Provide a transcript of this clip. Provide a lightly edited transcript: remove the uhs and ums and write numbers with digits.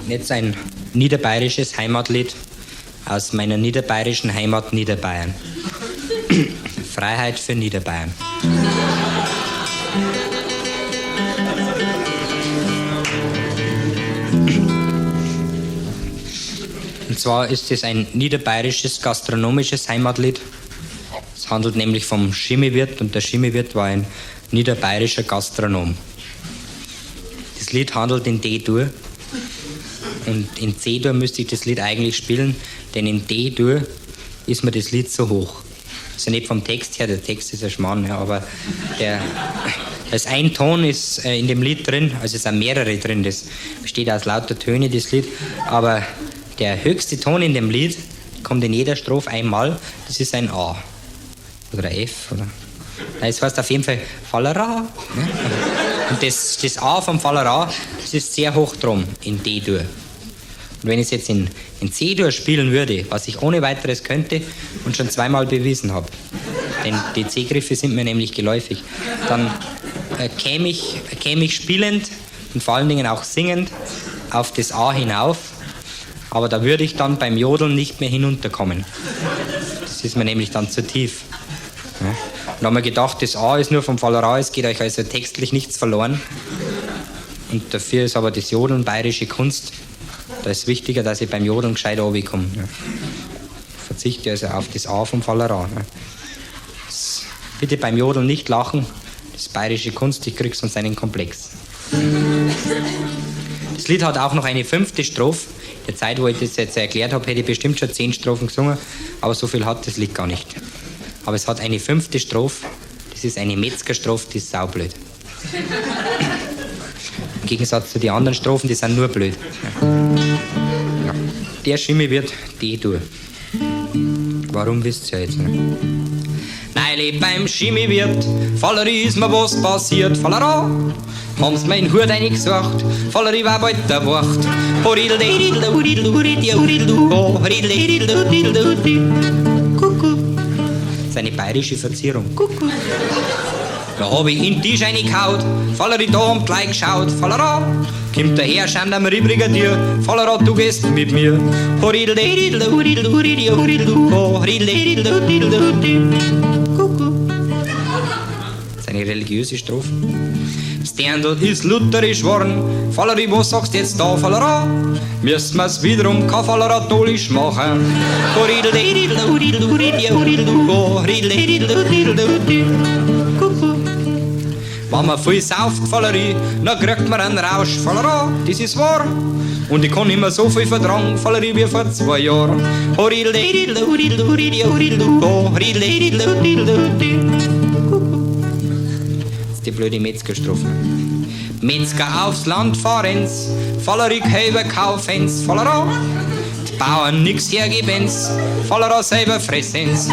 Jetzt ein niederbayerisches Heimatlied aus meiner niederbayerischen Heimat Niederbayern. Freiheit für Niederbayern. Und zwar ist es ein niederbayerisches gastronomisches Heimatlied. Es handelt nämlich vom Schimmiwirt und der Schimmiwirt war ein niederbayerischer Gastronom. Das Lied handelt in D-Dur und in C-Dur müsste ich das Lied eigentlich spielen, denn in D-Dur ist mir das Lied zu hoch. Also nicht vom Text her, der Text ist ein Schmarrn, ja, aber der, das ein Ton ist in dem Lied drin, also es sind mehrere drin, das besteht aus lauter Töne, das Lied, aber der höchste Ton in dem Lied kommt in jeder Strophe einmal, das ist ein A oder ein F. Oder. Nein, es heißt auf jeden Fall Fallera. Ne? Und das A vom Fallera, das ist sehr hoch drum in D-Dur. Und wenn ich es jetzt in C-Dur spielen würde, was ich ohne weiteres könnte und schon zweimal bewiesen habe, denn die C-Griffe sind mir nämlich geläufig, dann käme ich spielend und vor allen Dingen auch singend auf das A hinauf, aber da würde ich dann beim Jodeln nicht mehr hinunterkommen. Das ist mir nämlich dann zu tief. Ja. Und da haben wir gedacht, das A ist nur vom Fallera, es geht euch also textlich nichts verloren. Und dafür ist aber das Jodeln bayerische Kunst. Da ist wichtiger, dass ich beim Jodeln gescheit runterkomme. Ja. Verzichte also auf das A vom Fallera. Ja. Bitte beim Jodeln nicht lachen, das ist bayerische Kunst, ich krieg sonst einen Komplex. Das Lied hat auch noch eine fünfte Strophe. In der Zeit, wo ich das jetzt erklärt habe, hätte ich bestimmt schon 10 Strophen gesungen, aber so viel hat das Lied gar nicht. Aber es hat eine fünfte Strophe, das ist eine Metzgerstrophe, die ist saublöd. Im Gegensatz zu den anderen Strophen, die sind nur blöd. Ja. Der Schimmi wird D-Dur. Warum wisst ihr ja jetzt nicht? Neulich beim Schimmiwirt, Falleri ist mir was passiert, Fallera, haben's mein Hut reingesucht, Falleri war bald erwacht. Kuckuck. Das ist eine bayerische Verzierung. Kuckuck. Da hab ich in den Tisch reingehaut, Falleri da und gleich geschaut, Fallera, kommt der Herr, schaut am Brigadier, Fallera, du gehst mit mir. Kuckuck. Das ist eine religiöse Strophe. Das Dirndl ist lutherisch worden, Falleri, was sagst jetzt da, Fallera? Müssen wir's wiederum katholisch machen. Kuckuck. Wenn man viel sauft, Falleri, dann kriegt man einen Rausch, Fallera, das ist wahr. Und ich kann immer so viel vertragen, Falleri, wie vor 2 Jahren. Kuckuck. Das ist die blöde Metzgerstrophe. Metzger aufs Land fahren's, Falleri Kälber kaufen's, Fallera. Die Bauern nix hergeben's, Fallera selber fressen's.